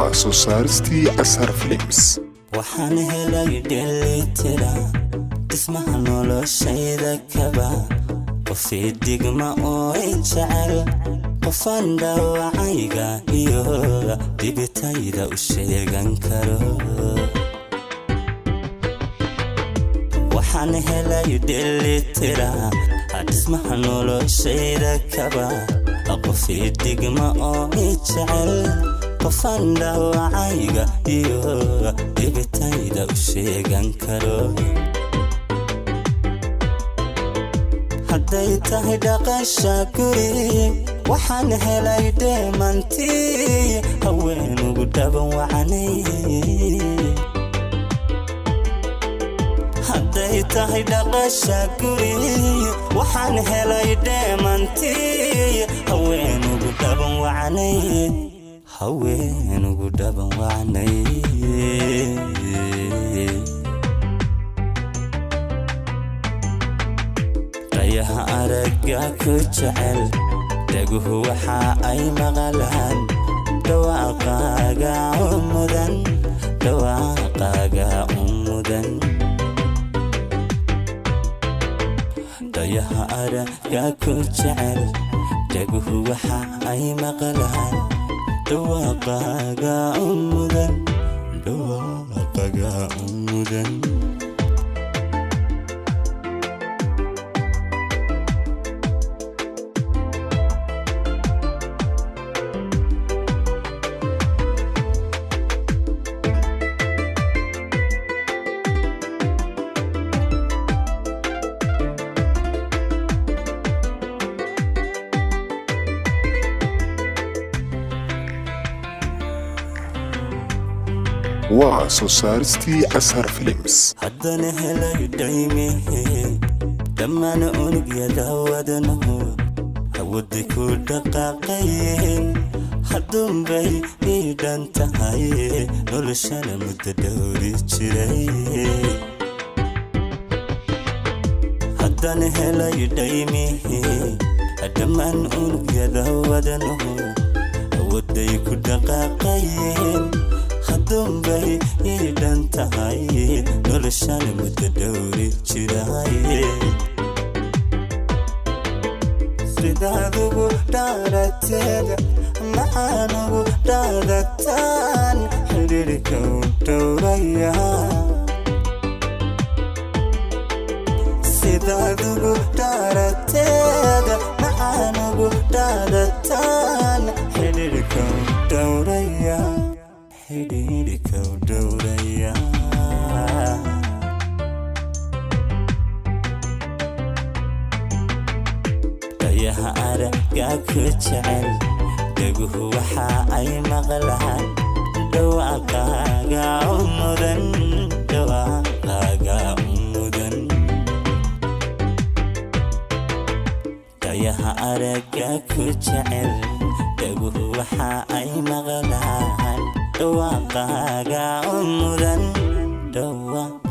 Waa soo saaristii Ashar Films. Waxaan helay dheelitira dhismaha noloshayda kaba, qofii digma oo i jecel, qofaan dhaawacayga iyo dhibitayda u sheegan karo. Waxaan helay dheelitira dhismaha noloshayda kaba, qofii digma oo i jecel, qofaan dhaawacayga iyo dhibitayda u sheegan karo. Hadday tahay dhaqasha guri, waxaan helay dheemantii, haweenugu dhaban wacanay. Hadday tahay dhaqasha guri, waxaan helay dheemantii, haweenugu dhaban wacanay, haweenugu dhaban wacanay. Dhayaha aragga ku jecel, dhaguhu waxa ay maqalaan dhawaaqaaga u mudan, dhawaaqaaga u mudan. Dhayaha aragga ku jecel, dhaguhu waxa ay maqalaan dhawaaqaaga u mudan, dhawaaqaaga u mudan. Waa soo saaristii Ashar Films. Haddana helay dhaymihi dhammaan unugyada wadnuhu hawaday ku dhaqaaqayeen, hadduunbay ii dhan tahay noloshana muddo dhowri jiray. Haddana helay dhaymihi dhammaan unugyada wadnuhu hawaday ku dhaqaaqayeen, hadduunbay ii dhan tahay noloshana muddo dhowri jiray. Sidaad ugu dhaarateeda maxaan ugu dhaadataan xidhiirka u dhowraya. Sidaad ugu dhaarateeda maxaan ugu dhaadataan xidhiirka u dhowraya, xidhiirka u dhowraya. Dhayaha aragga ku jecel, dhaguhu waxa ay maqlaan dhawaaqaaga u mudan, dhawaaqaaga u mudan. Dhayaha aragga ku jecel, dhaguhu waxa ay maqlaan dhawaaqaaga u mudan, dhawaaqaaga.